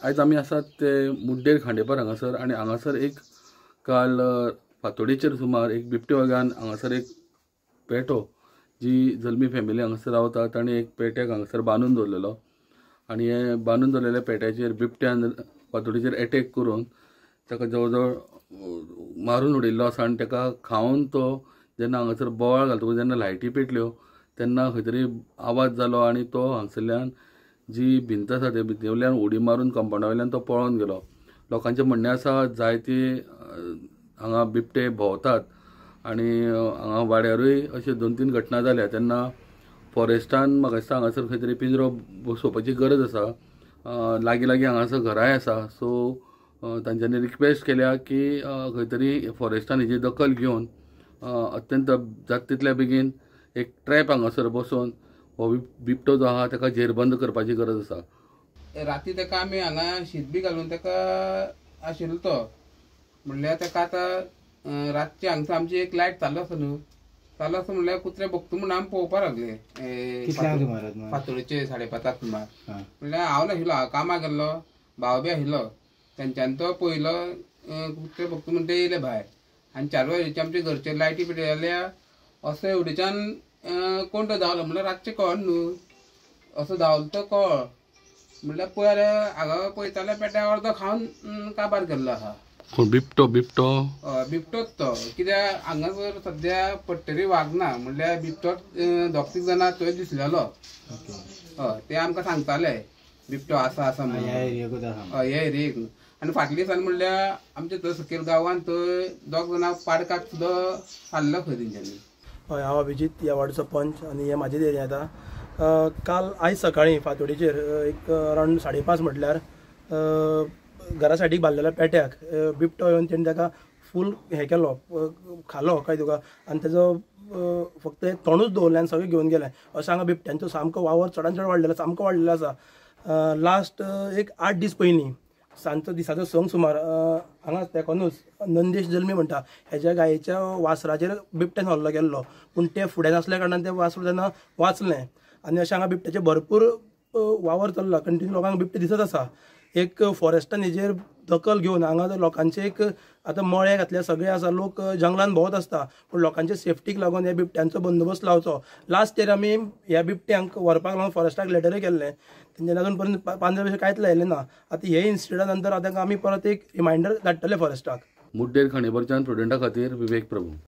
आयज आमी आसात ते मुड्डेर खांडेपार हांगासर आनी हांगासर एक काल फांतोडेचेर सुमार एक बिबटे वागान हांगासर एक पेटो जी जल्मी फॅमिली हांगासर रावता ताणें एक पेट्याक हांगासर बांदून दवरलेलो आनी हे बांदून दवरलेल्या पेट्याचेर बिबट्यान फांतोडेचेर एटॅक करून ताका जवळ जवळ मारून उडयल्लो आसा आनी ताका खावन तो जेन्ना हांगासर बोवाळ घालतकूच जेन्ना लायटी पेटल्यो तेन्ना खंय तरी आवाज जालो आनी तो हांगसरल्यान जी भिंत आसा ते भिंती वयल्यान उडी मारून कंपावंडा वयल्यान तो पळोन गेलो. लोकांचें म्हणणें आसा जायते हांगा बिबटे भोंवतात आनी हांगा वाड्यारूय अश्यो 2-3 घटना जाल्या तेन्ना फॉरेस्टान म्हाका दिसता हांगासर खंय तरी पिंजरो बसोवपाची गरज आसा. लागीं लागीं हांगासर घरांय आसा, सो तांच्यांनी रिक्वेस्ट केल्या की खंय तरी फॉरेस्टान हेजी दखल घेवन अत्यंत जाता तितल्या बेगीन एक ट्रॅप हांगासर बसोवन हो बिबटो जो आहा ताका जेरबंद करपाची गरज आसा. राती ताका आमी हांगा शीत बी घालून ताका आशिल्लो तो म्हणल्यार ताका आतां रातचे हांगसर आमची एक लायट चालू आसा न्हू, चालू आसा म्हणल्यार कुत्रे भोगता म्हणून आमी पळोवपाक लागले फांतोडेचे 5:30 सुमार. म्हणल्यार हांव नाशिल्लो, हांव कामाक गेल्लो, भाव बी आशिल्लो, तेंच्यान तो पळयलो कुत्रे भोगता म्हण ते येयले भायर आनी 4 वरांचे आमचे घरचे लायटी पेटयली जाल्यार असो एवडेच्यान कोण तो धांवलो म्हणल्यार रातचें कळ न्हू, असो धांवलो तो कळ म्हणल्यार पळय जाल्यार हांगा पळयता जाल्यार पेट्या अर्दो खावन काबार केल्लो आसा. कोण बिबटो? बिबटो हय, बिबटोच तो. कित्याक हांगासर सद्या पट्टरी वाग ना म्हणल्यार बिबटोच 2-3 जाणां थंय दिसलेलो. हय, ते आमकां सांगताले बिबटो आसा आसा म्हणून हय ह्या एरियेक. आनी फाटल्या दिसान म्हणल्यार आमच्या थंय सकयल गांवांत थंय 2 जाणां पाडकाक सुद्दां खाल्लो खंय तेंच्यांनी. हय, हांव अभिजीत, ह्या वार्डाचो पंच आनी हे म्हाजे एरिया येता. काल आयज सकाळीं फांतोडेचेर एक अरावंड 5:30 म्हटल्यार घरा सायडीक बांदलेल्या पेट्याक बिबटो येवन तेणें ताका फूल हें केलो, खालो काय तुका, आनी तेजो फक्त तोंडूच दवरलें आनी सगळें घेवन गेलें. अशें हांगा बिबट्यांचो सामको वावर चडान चड वाडलेलो, सामको वाडलेलो आसा. लास्ट एक 8 दीस पयलीं सांजचो दिसाचो 6 सुमार हांगा तेकोनूच नंदेश जल्मी म्हणटा हेज्या गायेच्या वासराचेर बिबट्यान हल्लो केल्लो, पूण ते फुडें नासल्या कारणान तें वासरूं तेन्ना वाचलें. आनी अशें हांगा बिबट्याचें भरपूर वावर चल्ला, कंटिन्यू लोकांक बिबटे दिसत आसा. एक फॉरेस्टान हेजेर दखल घेवन हांगा लोकांचे एक आतां मळे घातले सगळे आसा, लोक जंगलान भोंवत आसता, पूण लोकांचे सेफ्टीक लागून ह्या बिबट्यांचो बंदोबस्त लावचो. लास्ट इयर आमी ह्या बिबट्यांक व्हरपाक लागून फॉरेस्टाक लेटरूय केल्लें, तेंच्यांनी अजून पर्यंत 15 वर्सां कांयच लायलें ना. आतां हे इन्सिडंटा नंतर आतां आमी परत एक रिमायंडर धाडटले फॉरेस्टाक. मुड्डेर खांडेपारच्यान प्रुडंटा खातीर विवेक प्रभू.